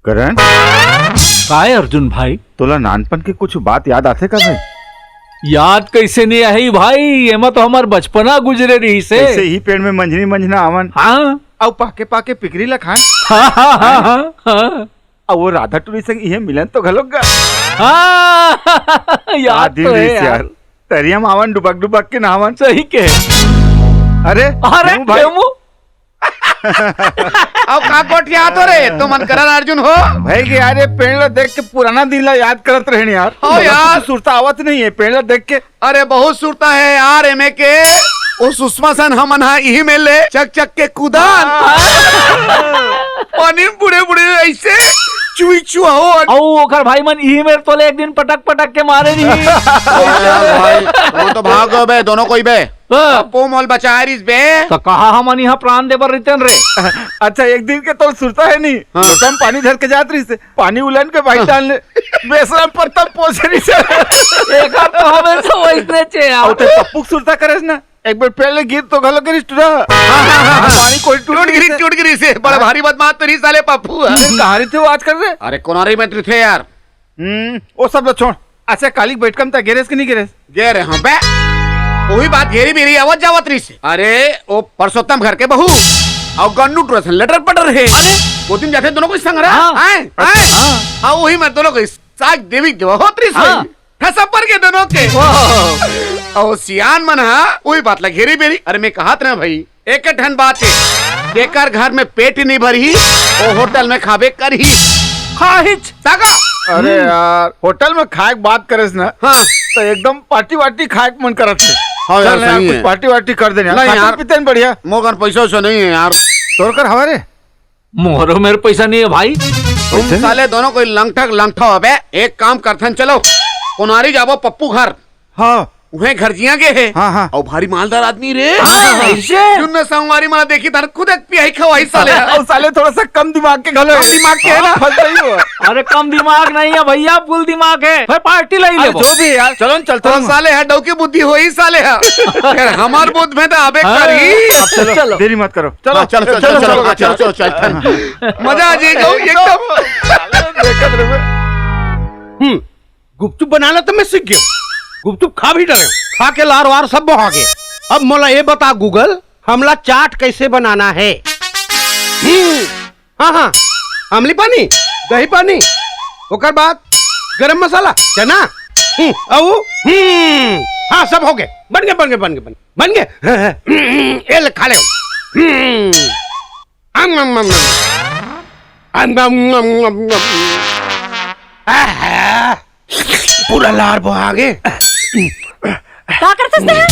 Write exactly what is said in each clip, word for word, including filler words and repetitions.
करण, काय अर्जुन भाई? तोला नानपन के कुछ बात याद आथे का भाई? याद कैसे नहीं आही भाई, एमा तो हमार बचपना गुजरे रहिस हे। ऐसे ही पेड़ में मंझनी मंझना आवन। हाँ। अउ पाके पाके पिकरी ला खान। हाँ, हाँ, हाँ, हाँ, हाँ। अउ वो राधा टूरी संग इहे मिलन तो घलोक गा। हाँ, याद तो हे यार। तरिया म आवन डुबक डुबक के नहावन। सही के। अरे, अरे, क्यों भाई? क्यों? अब का गोठियात हो रे? तुमन करन अर्जुन हो? भाई के यार, ये पेड़ ला देख के पुराना दिन ला याद करत रहेन यार। हो यार। कुछ सुरता आवत नहीं हे पेड़ ला देख के। अरे बहुत सुरता हे यार, एमे के। ओ सुषमा सन हमन हा इही में ले चक चक के कूदन। पानी में बूड़े बूड़े ऐसे चुई चुआ हो। अउ ओकर भाई मन इही में तोले एक दिन पटक पटक के मारे नहीं। भाई, वो तो भाग गए बे, दोनों कोई बे। हाँ। पप्पू मोल बचा रिस बे। तो कहा हमन यहाँ प्राण दे बर रितेन रे। अच्छा, एक दिन के तो सुरता हे नहीं। हाँ। तो हम पानी धर के जात रहिस हे, पानी उलन के भाई डाल ले। बेसरम पर तब पोसे रिस हे। एकर तो हमेशा वैसने चे यार। अउ ते पप्पू के सुरता करेस ना, एक बार पहले गिर तो घलो करिस टूरा। हाँ, हाँ, हाँ, हाँ। पानी कोई टूट टूट गिरी, टूट गिरी से। बड़ा हाँ। भारी बदमाश तो नहीं साले पप्पू है। कहाँ रहिथे वो आजकल रे? अरे कोनारी में रहिथे यार। हम्म, वो सब तो छोड़। अच्छा, काली के बैठका म ते गे रेस कि नहीं गे रेस? गे रेहेंव बे। वही बात घेरी बेरी आवत जावत रहिस हे। अरे, वो परसोत्तम घर के बहू अउ गन्नू टूरा सन लटर पटर हे। अरे? गोदी म जाथे दोनों कोई संग रहा। हाँ। आए, आए। हाँ। हाँ, वही में दोनों कोई साग देवी देवा होत रहिस हे। हाँ। ठसप पर के दोनों के। वाह। अउ सियान मन हा वही बात ला घेरी बेरी। अरे मैं कहत ना भाई, एक ठन बात हे, जेकर घर में पेट नहीं भरही, वो होटल में खाबे करही। खाहिच। ताका। अरे हम्म। यार, होटल में खाए के बात करेस ना, हाँ। तो एकदम पार्टी वार्टी खाए के मन करत हे। हाँ यार, चल ना यार, सही कुछ हे। पार्टी वार्टी कर देना यार। नहीं खाते यार। पीते हैं बढ़िया। मोर कर पैसा वैसा नहीं हे यार। तोर कर हमारे? मोरो मेर पैसा नहीं हे भाई। तुम पैसे नहीं? साले दोनों कोई लंगठा लंगठा हो बे। एक काम करथन, चलो कोनारी जाबो पप्पू घर। हाँ। उहें घर जिया गे हे। हाँ, हाँ। अउ भारी मालदार आदमी रे। हाँ, कैसे? जुन्ना संगवारी मन देखही त खुद एक पियाही खवाही साले। अउ साले थोड़ा सा कम दिमाग के घलो हे। कम दिमाग के हे ना? हाँ, फंस गई हो। अरे कम दिमाग नहीं हे भैया, फुल दिमाग हे। फिर पार्टी ले अरे लेबो। जो भी हे यार, चलो न चलथन। साले हे डौकी बुद्धि होही साले हे। फिर हमार बुद्धि में तो आबे हाँ। करही। अब चलो, चलो। देरी मत करो। चलो, हाँ, चलो, चलो, चलो, चलो, चलो, चलो, चलो, चलो, चलो। मजा आ जाएगा एकदम। देखत रहे। हम्म, गुपचुप बनाना तो मैं सीख गया। गुपचुप खा भी डरे, खा के लार वार सब बहा गए। अब मोला ये बता Google, हमला चाट कैसे बनाना है? हम्म, हाँ, हाँ, आमली पानी, दही पानी, ओकर बाद गरम मसाला, चना, हम्म, अउ, हम्म, हाँ, सब हो गए, बन गए, बन गए, बन गए, बन गए, बन गए। ये ले, खा ले। हम्म। अम, अम, अम, अम। अम, अम, अम, अम, अम। आहा, पूरा लार बहा गे। का करथस तें?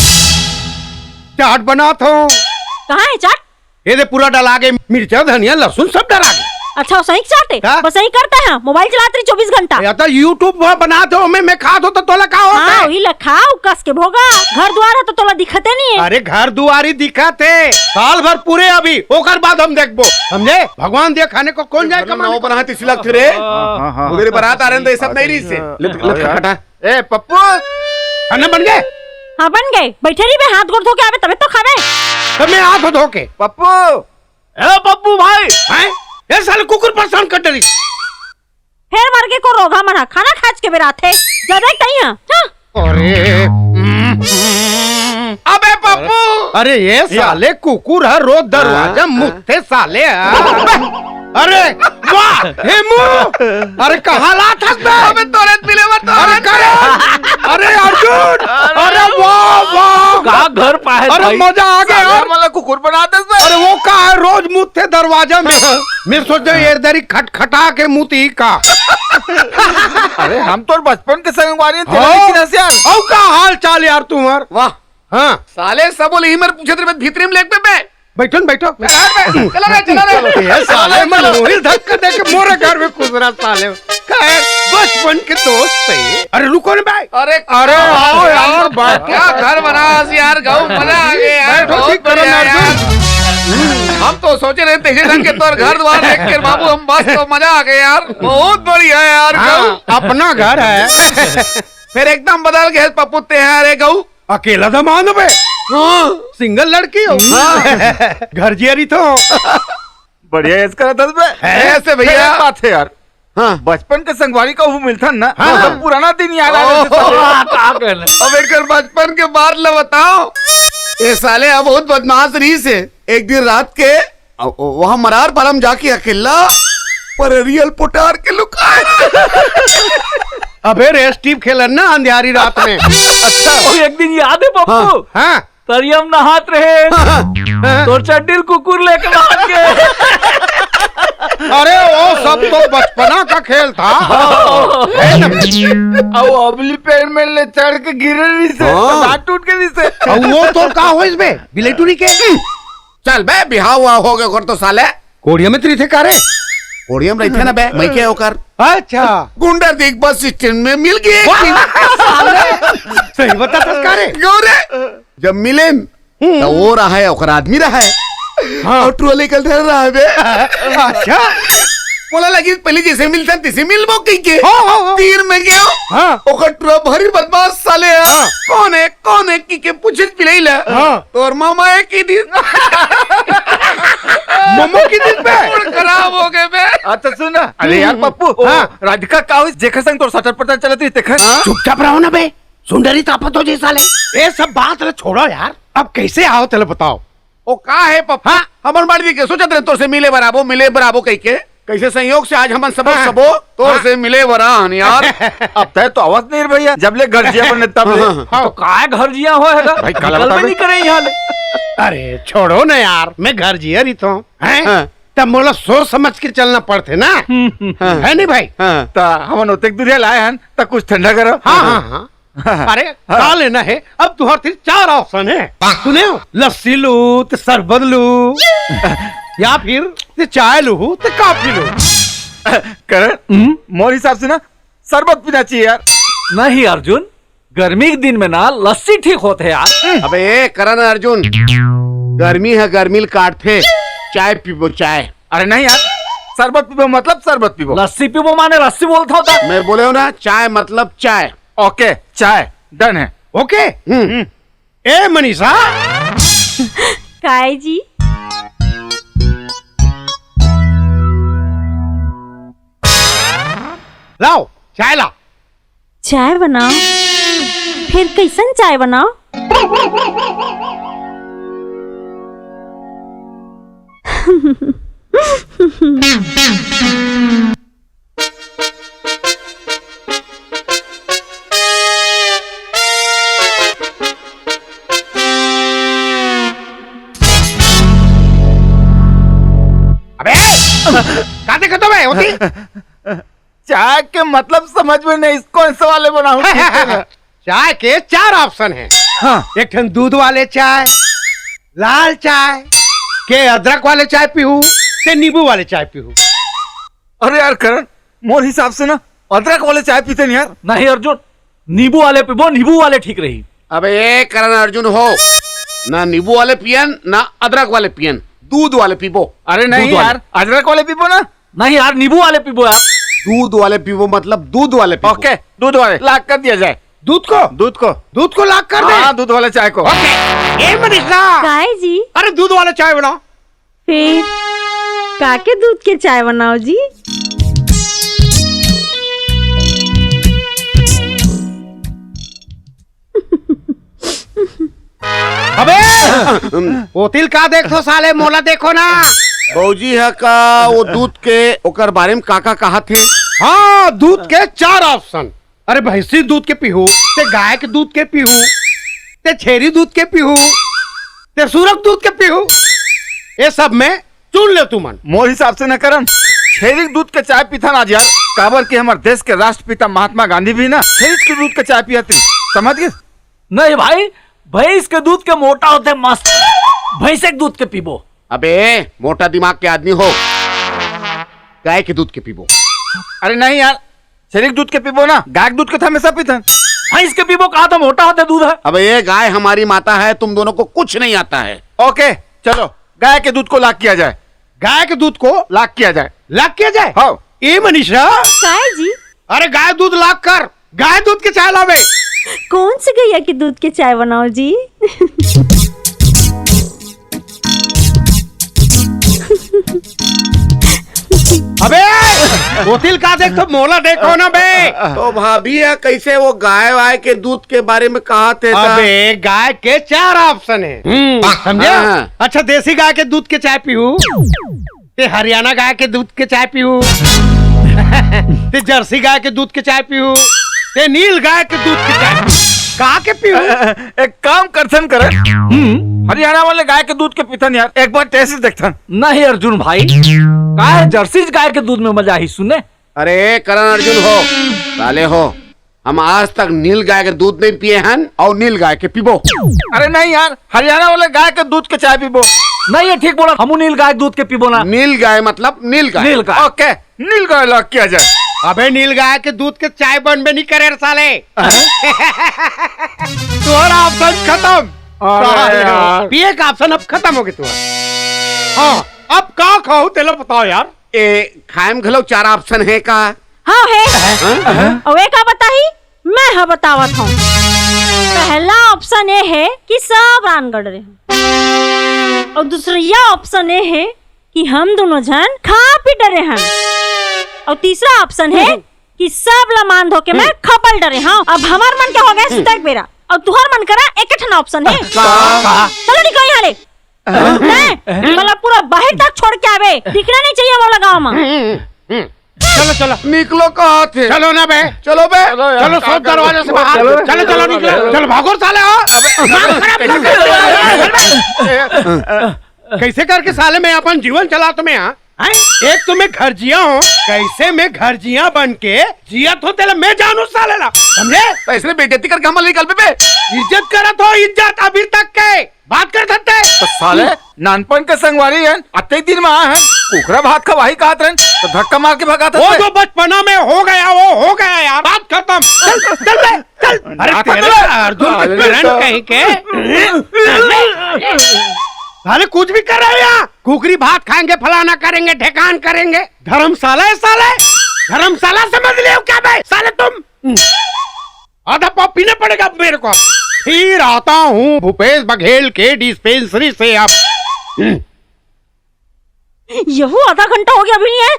चाट बनात हों। कहाँ हे चाट? ये दे पूरा डला गे, मिर्चा, धनिया, लहसुन सब डला गे। अच्छा, वो सही चाट हे? का? बस सही करता है, मोबाइल चलात रही चौबीस घंटा। या तो YouTube पर बनात हों, मैं, मैं खात हों तो तोला का होत हाँ, हे? वही ला खाव, कस के भोगा। घर दुआर हे तो तोला दिखते नहीं हे। अरे घर दुआरी दिखत हे, साल भर पूरे अभी, ओकर बाद हम देखबो, समझे? भगवान दिया खाने को कौन जाए कमाने? नवा बना तिसी लगथे रे। हाँ, हाँ, हाँ। उधर बारात आ रहे हैं तो ये सब नहीं रही से। अच्छा। ले, ले, हाँ यार। खटा। ए, पप्पू। खाना बन गए? हाँ, बन गए। बैठे रही बे, हाथ गोड़ धो के आवे, तबे तो खावे। तो मैं हाथ धो के। पप्पू। ए, पप्पू भाई। हैं? ए, साले कुकुर परेशान कर डरी। फेर मर के को रोगहा मन ह खाना खाच के बेरा आथे। ज्यादा ही कहीं ह। हाँ। अरे, अबे पप्पू। अरे ये साले कुकुर ह, रोज दरवाजा हाँ, मुतथे साले ह। अरे वाह, हेमू, अरे कहाँ लात हस बे? अबे तोरे मिले बर तो अरे करण, अरे अर्जुन, अरे वाह, वाह। का घर पाए अरे भाई? मजा आ गया साले यार। हमला कुकुर बना दे बे। अरे वो का है, रोज मुतथे दरवाजा में। मैं सोचो ये दरी खटखटा के मुती का। अरे हम तो बचपन के संगवारी हैं, तेरा हाँ। लेकिन ऐसे यार। औ का हाल चाल यार तुम्हार? वाह। हाँ। साले सब बोले ही मेरे पूछे तेरे भीतरी में लेके बे। बैठो न, बैठो। चला रे, चला रे, चला रे। ये साले मन मोहिल धक्का दे के मोरे घर में घुस रहा साले। खैर, बचपन के दोस्त थे। अरे रुको ना भाई। अरे, अरे आओ यार, बैठो। क्या घर बना है यार, गऊ, मजा आ गया यार, बैठो, बहुत ठीक करो बढ़िया ना यार। अर्जुन। हम तो सोचे रहे थे, इसी ढंग के तोर घर द्वार देख के बाबू, हम बस तो मजा आ गया यार, बहुत बढ़िया यार, हाँ, गऊ। अपना घर है। फिर एकदम बदल गए पप्पू ते यार, ए गऊ। अकेला दमांद बे। हाँ। सिंगल लड़की हो। हाँ। घर जियरी तो। बढ़िया ऐस करा था बे। है। ऐसे भैया। क्या बात है यार। हाँ। बचपन के संगवारी कहूँ मिलथन ना, हाँ। तो पुराना दिन याद आ जाथे साले। हाँ, का कहना? अब एकर बचपन के बात ल बताओ। ए साले अब बहुत बदमाश रहिस हे। एक दिन रात के अ, ओ, वहाँ मरार पालम जाके अकेला पर रियल पोटार के लुकाए। अबे रेस टीप खेलन ना अंधियारी रात में। अच्छा। अउ एक दिन याद हे पप्पू? हाँ। हाँ। तरिया म नहात रहे। हाँ। तोर चड्डी ल कुकुर लेके भाग गे। अरे वो सब तो बचपना का खेल था। है ना? अउ अबली पेड़ में ले चढ़ के गिरे रहिस हे, हाँ। तो दांत टूट गे रहिस हे। अउ वो तो का होइस बे? बिलेटुरी के? चल बे, बिहाव हुआ हो गया ओकर तो साले। कोड़िया में तो रहिथे का रे? कोड़िया में रहिथे ना बे, मैं क्या ओकर? अच्छा। गुंडरदेही बस स्टैंड में मिल गए। वाह, साले, सही बताथस का रे? क्यों रे? जब मिलेन, हम्म। तो वो रहा है, ओकर आदमी रहा है। हाँ। और ट्रॉली कल धर रहा है बे। अच्छा। बोला लगी पहले जैसे मिलता तैसे मिलबो कही के। हाँ, हाँ, हाँ। तीर में गयो। हाँ। ओकर ट्रॉली भरी बदमाश साले है। हाँ। कौन है, कौन है कही के पूछे पिलाई ला। हाँ। तोर मामा है कि दिन। मम्मा की दिन पे। मूड खराब हो गए बे। अच्छा सुन ना, अरे यार पप्पू, ओ, हाँ। राधिका का होइस जेकर संग तोर सटर पटर चलत रही तेखर? हाँ? चुपचाप रहो ना बे, सुंदरी तापत हो जैसा ले। ये सब बात रे छोड़ो यार, अब कैसे आओ तेला बताओ। ओ का है पप्पा? हाँ? हमन बड़ भी के सोचत रहे तोर से मिले बर आबो, मिले बर आबो कही के। कैसे संयोग से आज हमन सबो हाँ। सबो तोर हाँ। से मिले बर आन यार। अब तय तो आवत नहीं रे भैया, जब ले घर जिया बने तब ले। हाँ, हाँ, हाँ। तो काय घर जिया हो है भाई, काला निकल बता भी बे। नहीं करे यहाँ ले। अरे छोड़ो ना यार, मैं घर जिया रही तो हैं? हाँ। तब मोला सोच समझ के चलना पड़थे ना। हम्म, हम्म। हाँ। है नहीं भाई? हाँ। त हमन ओतेक दूरिया लाए हन, त कुछ ठंडा करो। हाँ, हाँ, हाँ। अरे, हाँ। का लेना है? अब तुहर तीर चार ऑप्शन है। सुने हो? लस्सी लू, ते शरबत लू, या फिर ते चाय लू, ते कॉफी लू। करण, हम्म? मोर हिसाब से ना शरबत पीना चाहिए यार। नहीं अर्जुन, गर्मी के दिन में ना लस्सी ठीक होथे यार। अबे ए करण अर्जुन, गर्मी है, गर्मी ल काटथे। चाय पीबो चाय। अरे नहीं यार, शरबत पीबो मतलब शरबत पीबो। लस्सी पीबो माने लस्सी बोलत हव त। मैं बोले हूँ ना, चाय मतलब चाय। ओके, चाय डन है। ओके। हम्म। ए मनीषा। काय जी? लाओ, चाय ला। चाय बनाओ? फिर कैसन चाय बनाओ? अबे, का देखत हवे ओती? चाय के मतलब समझ में नहीं, कौन से वाले बनाऊं? ठीक है ना? चाय के चार ऑप्शन हैं। हाँ। एक ठन दूध वाले चाय, लाल चाय, के अदरक वाले चाय पीहू, ते नींबू वाले चाय पीहू। अरे यार करण, मोर हिसाब से ना अदरक वाले चाय पीते नहीं यार। नहीं अर्जुन, नींबू वाले पीबो, नींबू वाले ठीक रही। अबे ए करण अर्जुन हो, ना नींबू वाले पियन, ना अदरक वाले पियन, दूध वाले पीबो। अरे नहीं दूध वाले। यार, अदरक वाले पीबो ना। नहीं यार, नींबू वाले पीबो यार। दूध वाले पीबो मतलब दूध वाले पीबो। ओके, दूध वाले लाख कर दिया जाए। दूध को? दूध को। दूध को लाख कर दे। हाँ, दूध वाले चाय को। ओके। ए मनीषा। काय जी? अरे दूध वाले चाय बनाओ। फिर काके दूध के चाय बनाओ जी? अबे! ओती ल का देखथो साले, मोला देखो ना। बऊजी ह का वो दूध के ओकर बारे में का का कहत हे? हाँ, दूध के चार ऑप्शन। अरे भैंसी दूध के पीहू, ते गाय के दूध के पीहू, ते छेरी दूध के पीहू, ते सुरक दूध के पीहू। ये सब में चुन ले तुमन। मोर हिसाब से न करन, छेरी के दूध के चाय पीथन आज यार, काबर कि हमर देश के राष्ट्रपिता महात्मा गांधी भी ना छेरी के दूध के चाय पियत रहिन, समझ गे? नहीं भाई, भैंस के दूध के मोटा होथे मस्त, भैंसे के दूध के पीबो। अबे मोटा दिमाग के आदमी हो, गाय के दूध के पीबो। अरे नहीं यार, छेरी के दूध के पीबो ना, गाय के दूध के तो हमेशा पीथन। भैंस के पीबो कहा था, मोटा होथे दूध है। अबे ये गाय हमारी माता है, तुम दोनों को कुछ नहीं आता है। ओके, चलो गाय के दूध को लाख किया जाए। गाय के दूध को लाख किया जाए। लाख किया जाए? हाँ। ए मनीषा। काय जी? अरे गाय दूध लाख कर, गाय दूध के चाय लावे। कौन से गैया के दूध के चाय बनाओ जी? अबे ओती ल का देखथो, मोला देखो ना बे। तो भाभी, या कैसे वो गाय वाय के दूध के बारे में कहा थे? अबे, गाय के चार ऑप्शन है। हम्म, समझे? हाँ। अच्छा, देसी गाय के दूध के चाय पीहू, ते हरियाणा गाय के दूध के चाय पीहू, ते जर्सी गाय के दूध के चाय पीहू, ते नील गाय के दूध के चाय पीहू। का के पीहू? एक काम करथन करे, हम्म। हरियाणा वाले गाय के दूध के पीथन यार, एक बार टेस्ट देखथन। नहीं अर्जुन भाई, का है, जर्सी गाय के दूध में मजा ही सुने। अरे करण अर्जुन हो, साले हो, हम आज तक नील गाय के दूध नहीं पिए हन और नील गाय के पीबो। अरे नहीं यार, हरियाणा वाले गाय के दूध के चाय पीबो। नहीं, ये ठीक बोला, हमू नील गाय के दूध के पीबो ना। नील गाय मतलब नील गाय। नील गाय। ओके, नील गाय ला किया जाए। अबे नील गाय के दूध के चाय बनबे नहीं करे रे साले। तुम्हारा ऑप्शन खत्म। अरे साले हो। यार। पिए का ऑप्शन अब खत्म हो गया तुम्हारा। हाँ, अब का खाओ तेला बताओ यार। ए, खाए में घलो चार ऑप्शन है का? हाँ है। हाँ? और एक का बताही, मैं हा बतावत हूँ। पहला ऑप्शन ये है कि सब रांध डरे हैं, और दूसरा ऑप्शन ये है कि हम दोनों झन खा पी डरे हैं, और तीसरा ऑप्शन है कि सब ला मान धो के मैं खपल डरे हूँ। अब हमार मन क्या हो गया, सुतक बेरा, और तुहार मन करा एक ठन ऑप्शन है। का? चलो निकल यहाँ ले। नहीं, मतलब पूरा बाहर तक छोड़ के आवे, दिखना नहीं चाहिए वाला गाँव में। चलो, चलो। निकलो कहा थे। चलो ना बे। चलो बे। चलो यार, चलो, का सब करो? दरवाजे से बाहर। चलो, चलो, चलो, चलो, निकलो। चलो। चलो, भागो साले हो। कैसे करके साले मैं अपन जीवन चलात में, हाँ? हैं? एक तो मैं घर जिया हूँ, कैसे मैं घर जिया बन के जियत हूँ, तेला मैं जानू साले ला, समझे? तो इसने बेइज्जती करके हम निकल पे बे। इज्जत करत हो, इज्जत अभी तक के। बात कर सकते हैं। तो साले, नानपन के संगवारी हन, अतेक दिन में आए हन, कुकरा भात खवाही कहत रहन, तो धक्का मार के भगात वो हन। जो बचपना में हो गया, वो हो गया यार, बात खत्म। चल, चल बे, चल। अरे नाटक तेरे कर। अर्जुन के अरे करण तो। कहीं के। साले कुछ भी कर रहे हो यहाँ, कुकरी भात खाएंगे, फलाना करेंगे, ढेकान करेंगे। धर्मशाला है साले, धर्मशाला समझ लियो क्या बे साले तुम? आधा पाव पीना पड़ेगा अब मेरे को। फिर आता हूँ भूपेश बघेल के डिस्पेंसरी से अब। हम्म। यहू आधा घंटा हो गया, अभी नहीं आए।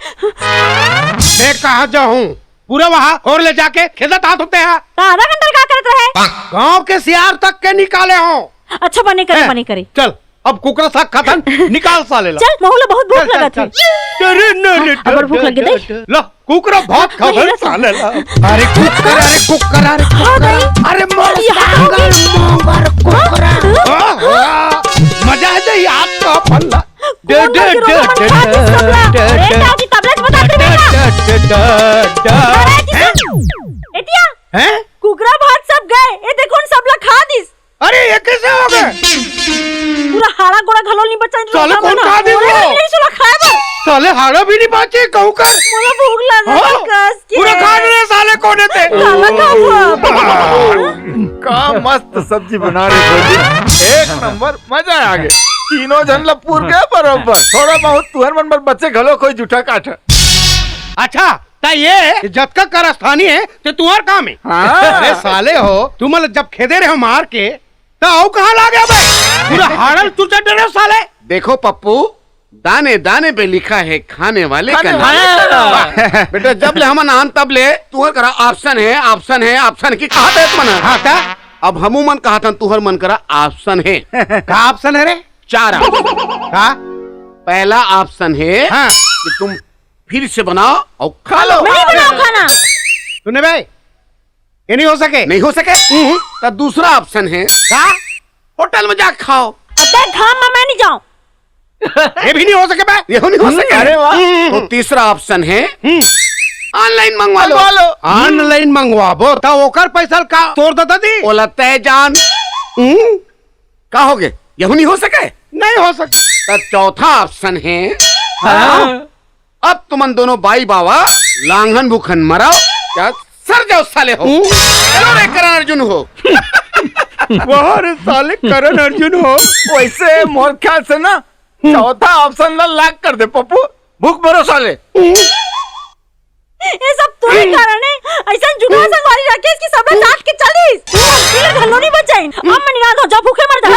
मैं कहाँ जाऊँ? पूरा वहाँ और ले जाके खेदत हाथ होते हैं। तो आधा घंटा का करत रहे? गांव के सियार तक के निकाले हो। अच्छा, बने करे, हैं? बने करे। चल, अब कुकरा साग खाथन, निकाल साले ला। चल, महू ला बहुत भूख चल, चल, लगत हे। चल। अरे, न, न, अबर भूख लगे दे। ला, कुकरा भात हाँ, खाबे, यही साले ला। अरे कुकरा, अरे कुकरा, अरे हाँ, कुकरा। भाई। अरे मोर यहाँ सागर, होगी। मोर कुकरा। हाँ? हाँ, हाँ। मजा आ जाए यार तो अपन ला। कौन लगे रोगो मन खा के सबला? अरे, ताऊ जी, तबला से बता दे बेटा। अरे, जी, एतिया, हैं? कुकरा भात सब गए। ए, देखो, उन सबला खा दिस। अरे, ये कैसे हो गए? पूरा हाड़ा गोड़ा घलो नहीं बचा, साले, कौन खा दे वो? नहीं सुना खाए बा। साले, हाड़ा भी नहीं बाचे, कहूँ का? मोला भूख लगा हाँ? कस के। पूरा खा ले साले, कोने ते? साला का हुआ? का मस्त सब्जी बना रहे हो जी। एक नंबर, मजा आ गया। तीनों झन ला पूर गया बराबर। थोड़ा बहुत तुहर मन बर बचे घलो कोई जूठा काठ। अच्छा, ता ये जतका कारस्तानी हे, ते तुंहर काम हे। हाँ। अरे साले हो, तुमन जब खेदे रहे हो मार के, ता अउ कहाँ ला गया बे? पूरा हाड़ल चुरचट डरे हो साले। देखो पप्पू, दाने दाने पे लिखा है खाने वाले का नाम। हाँ। बेटा, जब ले हमन आन तब ले तुंहर करा option हे, option हे, option की कहा थे तुमन? हाँ, ता? अब हमू मन कहा था तुंहर मन करा option हे। का option हे रे? चार option। का? पहला option हे हाँ। कि तुम फिर से बनाओ और खा लो। मैं नहीं बनाऊं खाना। सुने बे, ये नहीं हो सके। नहीं हो सके? हम्म। तो दूसरा option हे। का? होटल में जा खाओ। अबे घाम में मैं नहीं जाऊं। ये भी नहीं हो सके बे। ये नहीं हो सके। अरे वाह। हम्म। तो तीसरा option हे, हम्म। Online मंगवा लो। मंगवा लो। Online मंगवाबो, तो ओकर पैसा का तोड़ देता दी। ओला तय जान। हम्म। का हो गए? यहू नहीं हो सके? नहीं हो सके। तो चौथा option हे, हाँ। अब तुमन दोनों बाई बावा लांघन भूखन मराओ, क्या सर जाओ साले हो। हम्म। चलो रे करण अर्जुन हो। वाह रे साले करण अर्जुन हो। वैसे मोर ख्याल से ना, हम्म। चौथा option ला lock कर दे पप्पू, भूख मरो साले। ये सब तोरे कारण हे। ऐसा जुगाड़ संगवारी राकेश की सबला चाट के चलिस। पीले घलो नहीं बचाइन। अब मन ना धो जा, भूखे मर जा।